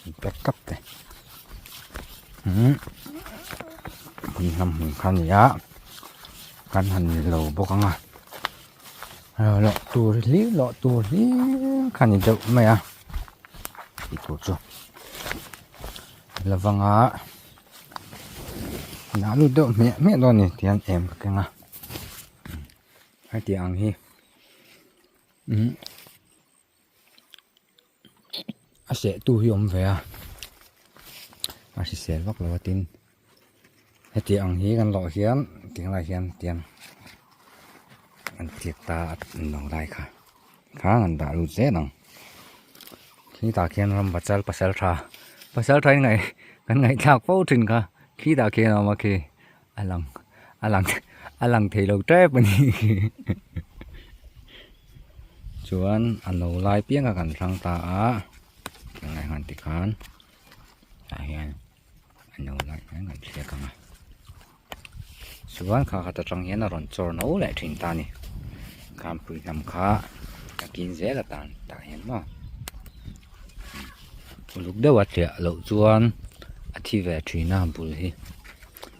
Pack tlat te umm pui hnam hmun kha a ni a kan han lo bawk ang a loh tur hlir loh tur hlir kha a ni deuh mai a tih tur chu lovanga dah lut deuh hmiah hmiah dawn a ni tihian em ka keng a heti ang hi umm. A seh tu hi awm ve a a hrisel vak lo a tin heti ang hi kan lawh hian tiang lai hian tiang an tliak ta a no lai kha kha an dah lut zel ang khitah khian ram pachal pasal tha pasal tha in ngaih kan ngaihthlak fo thin kha khitah khian a awm a khi a lang a lang a lang thei lo tep a ni chuan a no lai piang a kan hrang ta a tunah hian tikhan tah hian a no lai hian kan thliak ang a chuan kha khat atang hian a rawn chawr no leh thin ta a ni khampui hnam kha a kin zel atan tah hian maw uluk deuh a tliah loh chuan a thi ve thin a bul hi.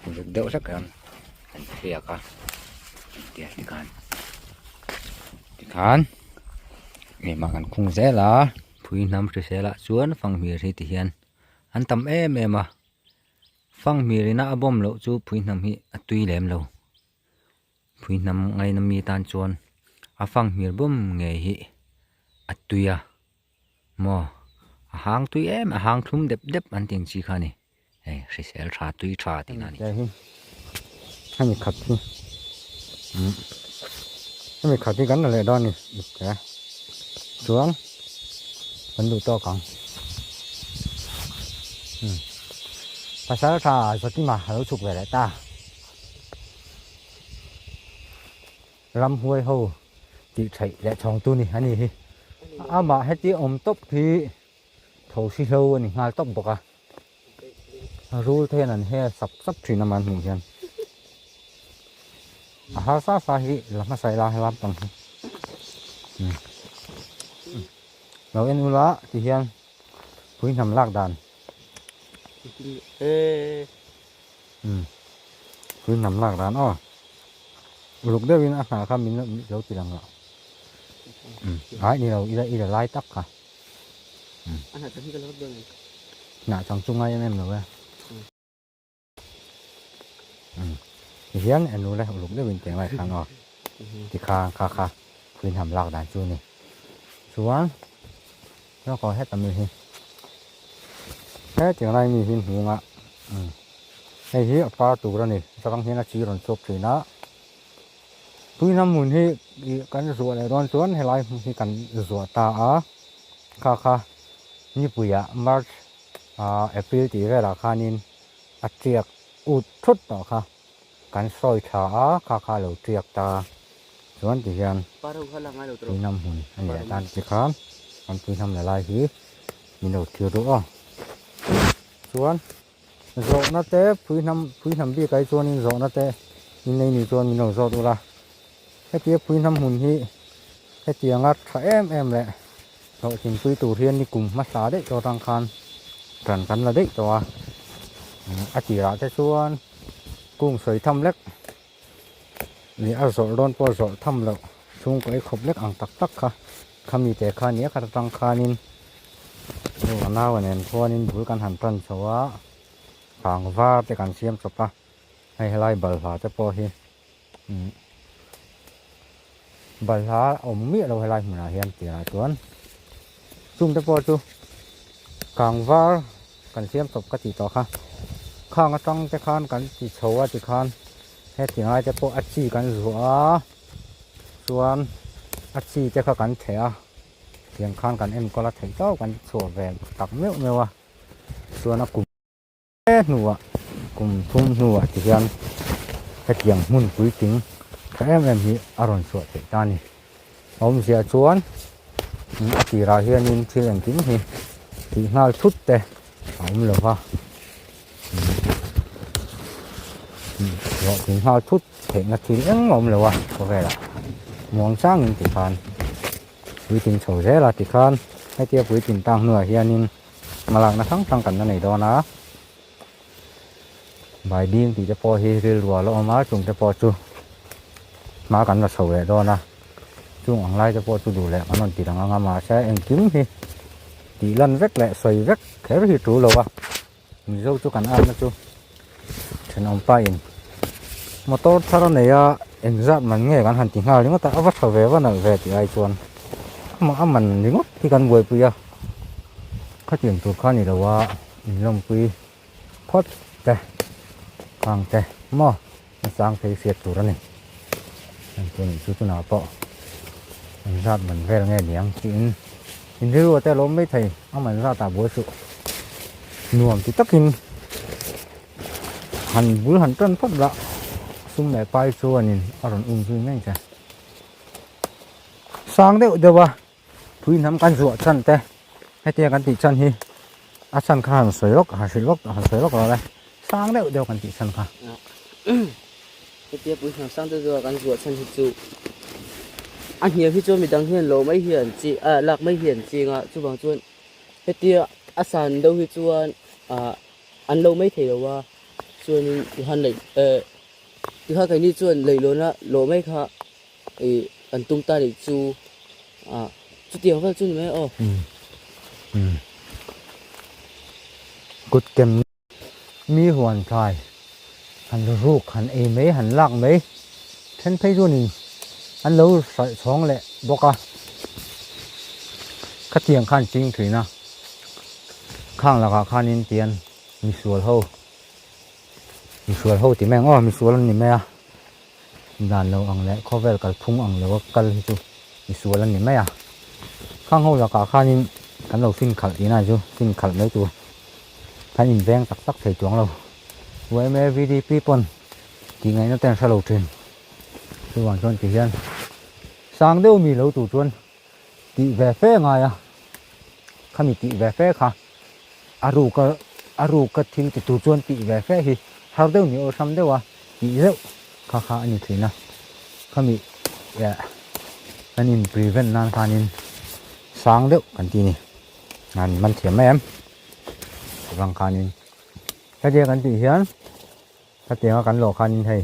Uluk deuh hlek hian an thliak a tia tikhan tikhan engmah kan khung zel a phui hnam hrisel ah chuan fanghmir hi ti hian an tam em em a fanghmir ina a bawm loh chu phui hnam hi a tui lem lo phui hnam ngaina mi tan chuan a fanghmir bawm ngei hi a tui a maw a hang tui em a hang thlum dep dep an tih ang chi kha a ni. Hei hrisel tha tui tha tih na a ni. Hemi khat hi hemi khat hi kan la leh dawn a ni ipte chuan kan duh tawk ang pasal tha Zawtima a lo chhuk ve leh ta ramhuai ho tih theih leh chhawng tu ni a ni hi amah heti awm tawp hi tho si hlo a ni nghal tawp bawk a. Rul te hian an hel sap sap thin a man hmuh hian a har sa sa hi la hmasa ila helam pang hi lo en ula ti hian pui hnam lak dan pui hnam lak dan aw uluk deuh in a hnah kha min lo ti lang lo ai ni lo ila ila lai tak kha. A hnah chang hi ka la vak dawn em? Hnah chang chu ngai em em lo e. Tihian en ule uluk deuhin tiang lai khan aw tikha kha kha phuin ham lak dan chu a ni. Chuan lawk aw heta mi hi hetiang lai mi hi hnungah hei hi a par tur a ni atang hian a chi rawn chhuak thin a. Tuihnam hmun hi ih kan zuah leh dawn chuan helai hmun hi kan zuah ta a kha kha nipuiah march ah april tih velah khanin a tiak ut thut tawh kha kan sawi tha a kha kha a lo tiak ta chuan tihian tuihnam hmun a ni leh tan tikhan kan tuihnam la lai hi min lo thlir duh aw chuan. Zawhna te pui hnam pui hnam bik ai chuanin zawhna te min nei ni chuan min lo zawt ula. Hetia pui hnam hmun hi hetianga tha em em leh hlawhtlinpui tur hian ni kum hmasa daih tawh atang khan ran kan la daih tawh a. A tirah te chuan kung sawi tham lek leh a zawrh dawn pawh zawrh tham loh chhungkaw ei khawp lek ang tak tak kha khami te kha nia khat atang khanin Chu a nau nen khuanin bul kan han tan chho a, kang var te kan siam chawp a, hei helai balhla te pawh hi umm balhla a awm miah lo helai hmunah hian tirah chuan chung te pawh chu kang var kan siam chawp ka tih tawh kha khang atang te khan kan ti chho a tikhan heti ngai te pawh a chi kan zuah a chuan a chi te kha kan theh a. Tiang khan kan enkawl a theih tawp kan chhuah ve tak meuh meuh a chuan a kum hnuah kum thum hnuah ti hian hetiang hmun puitling tha em em hi a rawn chhuah theih ta a ni. A awmzia chuan a tirah hianin thil engkim hi tih nghal thut te a awm lo va hlawhtling nghal thut theihna thil engmah a awm lo a khawvelah muang changin tikhan. Puitling chho zel a tikhan hetia puitling tang hnuah hianin. Hmalakna hrang hrang kan la nei dawn a. Baibing tih te pawh hi rilru a la awm a, chung te pawh chu hma kan la chho leh dawn a. Chung ang lai te pawh chu duh leh kan rawn ti lang ang a, mahse engkim hi tih lan vek leh sawi vek kher hi tul lo a. Mizo chu kan arna chu thenawm pa in motor thar a nei a engzat man nge kan han ti nghal ringawt a a va tha ve va nalh ve tih ai chuan amah a man ringawt hi kan buaipui a khatiang tur kha ni lo a inlawmpui phawt te khang te maw a chang phei hriat tur a ni engpawh nih chu tunah pawh engzat man vel nge niang tiin in rilru te a lawm mai thei a man zat ah buai suh nuam ti takin han bul han tan phawt lah sum leh pai chuanin a rawn um zui mai che sang deuh deuh a. Tui hnam kan zuah chan te hetia kan tih chan hi a chan kha han sawi lawk han hrilh lawk han sawi lawk lo e sang deuh deuh kan tih chan kha. Hetia pui hnam sang deuh deuh a kan zuah chan hi chu a hniam hi chuan midang hian lo mai hian chi ah lak mai hian ching a chuvang chuan hetia a san deuh hi chuan ah an lo mai thei lo a chuanin tihan leh eh tikha keini chuan leihlawn a lawh mai kha. Ih an tum ta nih chu ah chutiang vel chu ni mai aw. Umm kut kem mi huan thlai han ruk han ei mai han lak mai then phei chuanin an lo hralh chhawng leh bawk a khatiang khan ching thin a khang lakah khanin tian misual ho misual ho ti mai ang aw misual an ni mai a. Dan lo ang leh khawvel kalphung ang lo a kal hi chu misual an ni mai a. Khang ho lakah khanin kan lo fin khalh tihna chu fin khalh mai tur kan inveng tak tak thei chuang lo. Yma VDP pawn tih ngaihna te an hre lo thin. Chuvang chuan ti hian sang deuh mi lo tur chuan tih ve fe ngai a, khami tih ve fe kha a ruka a ruka thil ti tur chuan tih ve fe hi har deuh ni awlsam deuh a tih zeuh kha kha a ni thin a, khami eh kan in prevent nan khanin sang deuh kan ti ni an man thiam mai em chuvang khanin hetia kan tih hian hetianga kan lawh khanin hei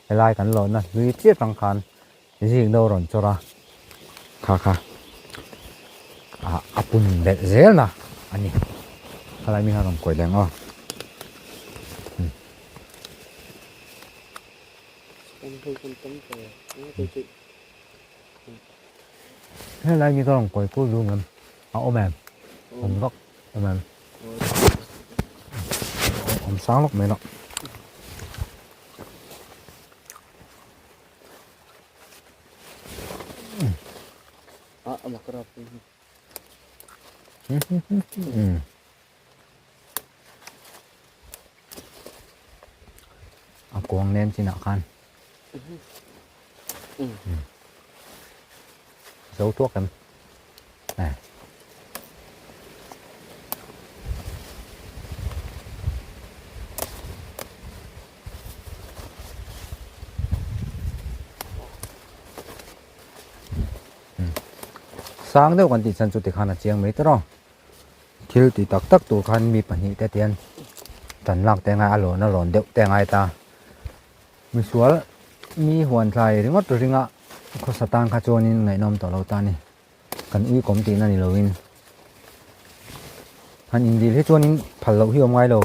helai kan lawhna hlui chiah tang khan Zik deuh rawn chawr a, kha kha ah a pun belh zel na a ni. Khalai mi kha rawn kawi leh ang aw. Helai mi ka rawn kawi pul dun em? A awm em? Awm vak awm em? Awm sang lawk mai loh. A kuang nem chinah khan zo tuak em nè Sang deuh kan tih chan chu tikhan a chiang mai tawrh a, thil ti tak tak tur khan mi pahnih te tian tan lak te ngai a lawn a lawn deuh te a ngai ta. Misual mi huan thlai ringawt ringa khawsa tan kha chuanin ngaihnawm tawh lo ta a ni. Kan ui kawm tihna ni loin han indil hi chuanin phal loh hi awm ngai lo.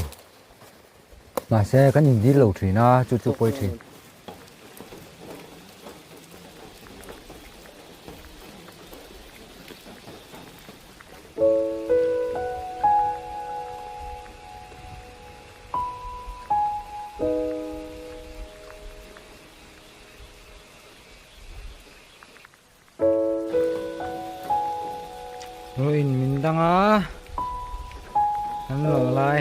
Mahse kan indil lo thin a, chu chu pawi thin. Ruiin min dang a, kan lo lai.